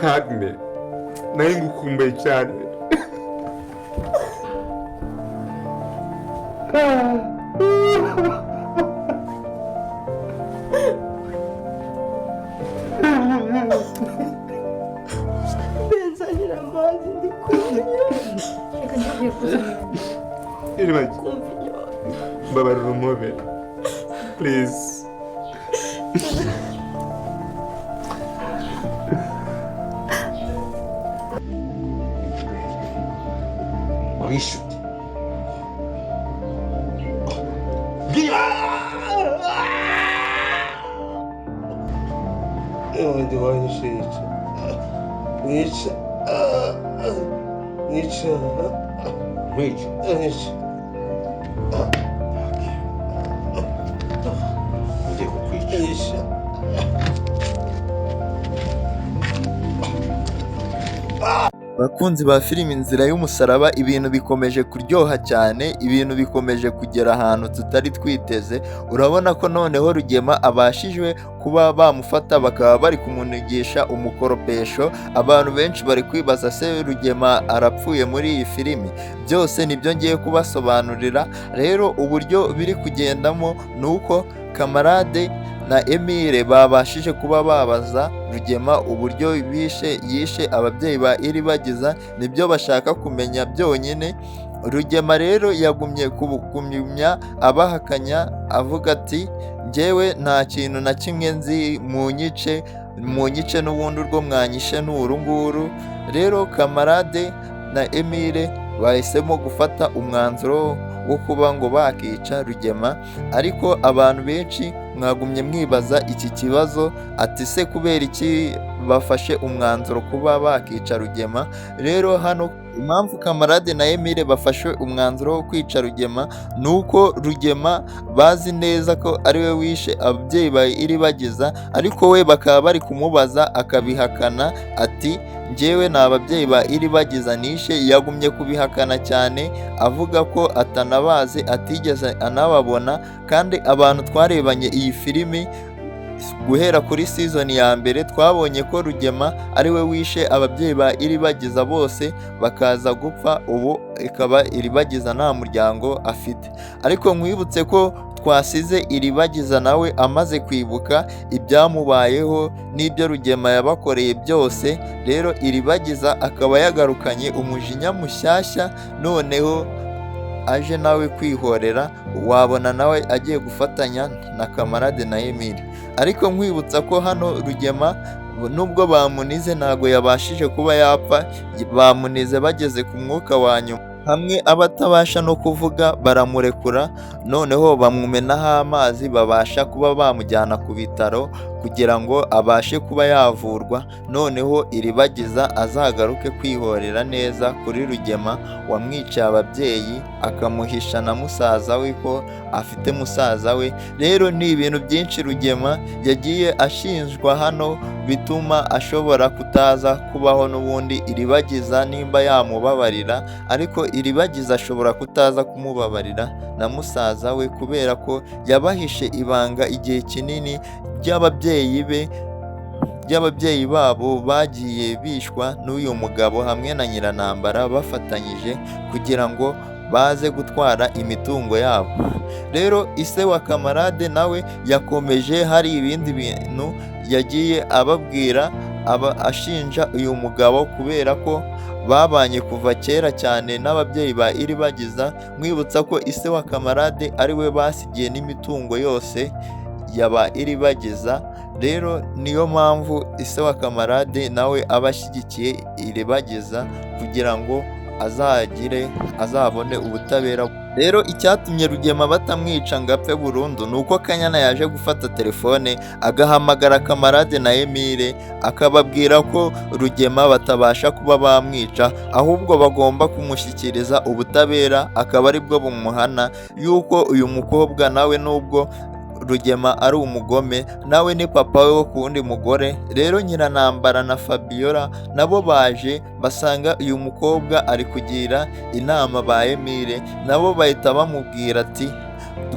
Hug me. Nari ngukumbuye cyane. Benzanira amazi ndi kumva. Reka ngiye kuzanira. Iribagiza. Kumva inyota. Mbabarira umpobe. Please. Wishyure. Ubundi wanyishe yica yica yica. Nkwice. Yica. Ngiye kukwica. Yica. Bakunzi ba filimi Inzira y'Umusaraba, ibintu bikomeje kuryoha cyane, ibintu bikomeje kugera ahantu tutari twiteze. Urabona ko noneho Rugema abashijwe kuba bamufata bakaba bari kumunigisha umukoropesho. Abantu benshi bari kwibaza se Rugema arapfuye muri iyi filimi? Byose nibyo ngiye kubasobanurira. Rero uburyo biri kugendamo ni uko Kamarade na Emile babashije kuba babaza Rugema uburyo bishe yishe ababyeyi ba Iribagiza, nibyo bashaka kumenya byonyine. Rugema rero yagumye kugumya abahakanya avuga ati njyewe nta kintu na kimwe nzi, munyice munyice n'ubundi urwo mwanyishe ni uru nguru. Rero Kamarade na Emile bahisemo gufata umwanzuro wo kuba ngo bakica Rugema, ariko abantu benshi mwagumye mwibaza iki kibazo ati se kubera iki bafashe umwanzuro kuba bakica Rugema? Rero hano impamvu Kamarade na Emile bafashe umwanzuro wo kwica Rugema ni uko Rugema bazi neza ko ari we wishe ababyeyi ba Iribagiza, ariko we bakaba bari kumubaza akabihakana ati njyewe ni ababyeyi ba Iribagiza nishe. Yagumye kubihakana cyane avuga ko atanabazi, atigeze anababona. Kandi abantu twarebanye iyi filimi guhera kuri season ya mbere twabonye ko Rugema ari we wishe ababyeyi ba Iribagiza bose bakaza gupfa, ubu ikaba Iribagiza nta muryango afite. Ariko nkwibutse ko twasize Iribagiza nawe amaze kwibuka ibyamubayeho n'ibyo Rugema yabakoreye byose. Rero Iribagiza akaba yagarukanye umujinya mushyashya, noneho aje nawe kwihorera, wabona nawe agiye gufatanya na Kamarade na Emile. Ariko nkwibutsa ko hano Rugema nubwo bamunize ntago yabashije kuba yapfa, bamunize bageze ku mwuka wa nyuma hamwe aba atabasha no kuvuga baramurekura, noneho bamumenaho amazi babasha kuba bamujyana ku bitaro kugira ngo abashe kuba yavurwa, noneho Iribagiza azagaruke kwihorera neza kuri Rugema wamwiciye ababyeyi akamuhisha na musaza we ko afite musaza we. Rero ni ibintu byinshi Rugema yagiye ashinjwa hano bituma ashobora kutaza kubaho n'ubundi Iribagiza nimba yamubabarira, ariko Iribagiza ashobora kutaza kumubabarira na musaza we kubera ko yabahishe ibanga igihe kinini ry'ababyeyi be, ry'ababyeyi babo bagiye bishwa n'uyu mugabo hamwe na Nyiranambara bafatanyije kugira ngo baze gutwara imitungo yabo. Rero ise wa Kamarade nawe yakomeje hari ibindi bintu yagiye ababwira aba ashinja uyu mugabo kubera ko babanye kuva kera cyane n'ababyeyi ba Iribagiza. Mwibutsa ko ise wa Kamarade ari we basigiye n'imitungo yose yaba Iribagiza. Rero niyo mpamvu ise wa Kamarade nawe aba ashyigikiye Iribagiza kugira ngo azagire azabone ubutabera. Rero icyatumye Rugema batamwica ngo apfe burundu ni uko Kanyana yaje gufata telefone agahamagara Kamarade na Emile akababwira ko Rugema batabasha kuba bamwica, ahubwo bagomba kumushyikiriza ubutabera akaba aribwo bumuhana, yuko uyu mukobwa nawe nubwo Rugema ari umugome nawe ni papa we wo ku wundi mugore. Rero Nyiranambara na Fabiola nabo baje basanga uyu mukobwa ari kugira inama ba Emile, nabo bahita bamubwira ati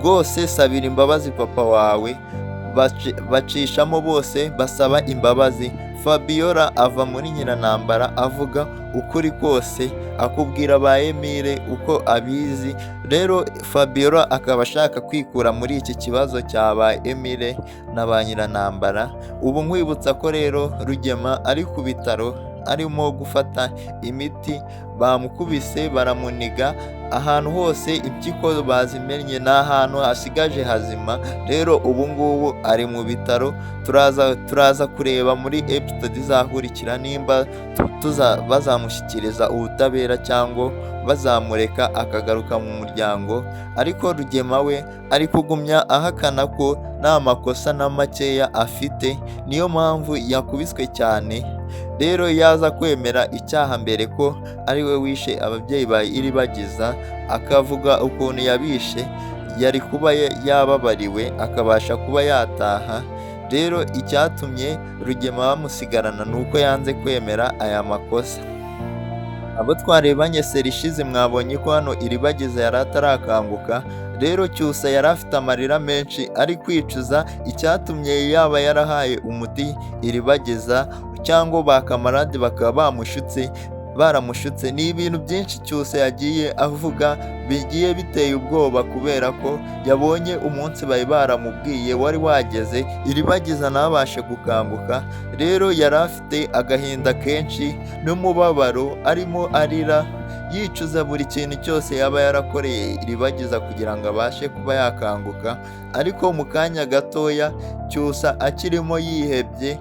rwose sabira imbabazi papa wawe. Bacishamo bose basaba imbabazi. Fabiola ava muri Nyiranambara avuga ukuri kose, akubwira ba Emile uko abizi. Rero Fabiola akaba ashaka kwikura muri iki kibazo cya ba Emile na ba Nyiranambara. Ubu nkwibutsa ko rero Rugema ari ku bitaro arimo gufata imiti, bamukubise baramuniga ahantu hose, impyiko bazimennye, ni ahantu hasigaje hazima. Rero ubu ngubu ari mu bitaro. Turaza kureba muri episode izakurikira nimba bazamushyikiriza ubutabera cyangwa bazamureka akagaruka mu muryango. Ariko Rugema we ari kugumya ahakana ko nta makosa na makeya afite, niyo mpamvu yakubiswe cyane. Rero yaza kwemera icyaha mbere ko ari we wishe ababyeyi ba Iribagiza, akavuga ukuntu yabishe, yari kuba yababariwe akabasha kuba yataha. Rero icyatumye Rugema bamusigarana ni uko yanze kwemera aya makosa. Abo twarebanye série ishize mwabonye ko hano Iribagiza yari atarakanguka. Rero Cyusa yari afite amarira menshi, ari kwicuza icyatumye yaba yarahaye umuti Iribagiza, cyangwa ba kamarade bakaba bamushutse, baramushutse. Ni ibintu byinshi Cyusa yagiye avuga bigiye biteye ubwoba, kubera ko yabonye umunsi bari baramubwiye wari wageze, Iribagiza ntabashe gukanguka. Rero yari afite agahinda kenshi n'umubabaro, arimo arira yicuza buri kintu cyose yaba yarakoreye Iribagiza kugira ngo abashe kuba yakanguka. Ariko mu kanya gatoya Cyusa akirimo yihebye,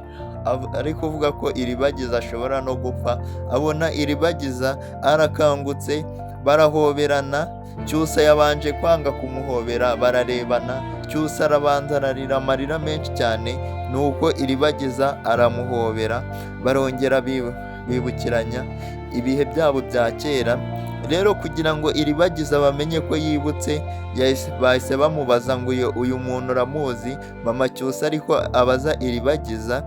ari kuvuga ko Iribagiza ashobora no gupfa, abona Iribagiza arakangutse, barahoberana. Cyusa yabanje kwanga kumuhobera, bararebana, Cyusa arabanza ararira amarira menshi cyane, nuko Iribagiza aramuhobera, barongera bibukiranya ibihe byabo bya kera. Rero kugira ngo Iribagiza bamenye ko yibutse, bahise bamubaza ngo uyu muntu uramuzi? Mama Cyusa ariko abaza Iribagiza,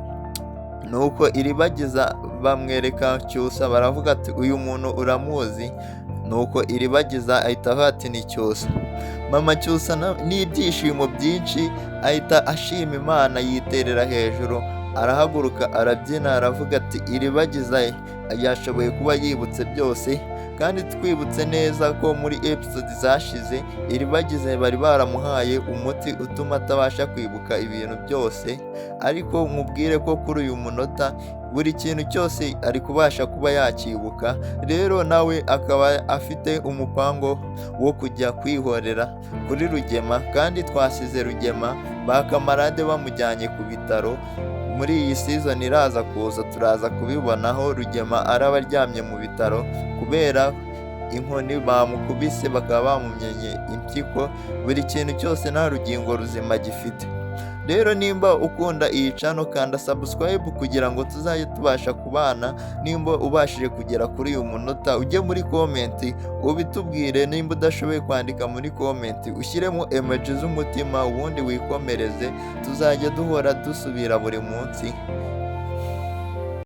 nuko Iribagiza bamwereka Cyusa, baravuga ati: "Uyu muntu uramuzi?" Nuko Iribagiza ahita avuga ati: "Ni Cyusa." Mama Cyusa n'ibyishimo byinshi ahita ashima Imana, yiterera hejuru, arahaguruka, arabyina, aravuga ati: "Iribagiza yashoboye kuba yibutse byose." Kandi twibutse neza ko muri episode zashize Iribagiza bari baramuhaye umuti utuma atabasha kwibuka ibintu byose, ariko nkubwire ko kuri uyu munota buri kintu cyose ari kubasha kuba yakibuka. Rero nawe akaba afite umupango wo kujya kwihorera kuri Rugema, kandi twasize Rugema ba kamarade bamujyanye ku bitaro. Muri iyi season iraza kuza turaza kubibonaho, Rugema araba aryamye mu bitaro kubera inkoni bamukubise, bakaba bamumenye impyiko, buri kintu cyose nta rugingo ruzima gifite. Rero nimba ukunda iyi channel, kanda subscribe kugira ngo tuzajye tubasha kubana. Nimba ubashije kugera kuri uyu munota, ujye muri comment ubitubwire. Nimba udashoboye kwandika muri comment, ushyiremo emoji z'umutima, ubundi wikomereze, tuzajya duhora dusubira buri munsi.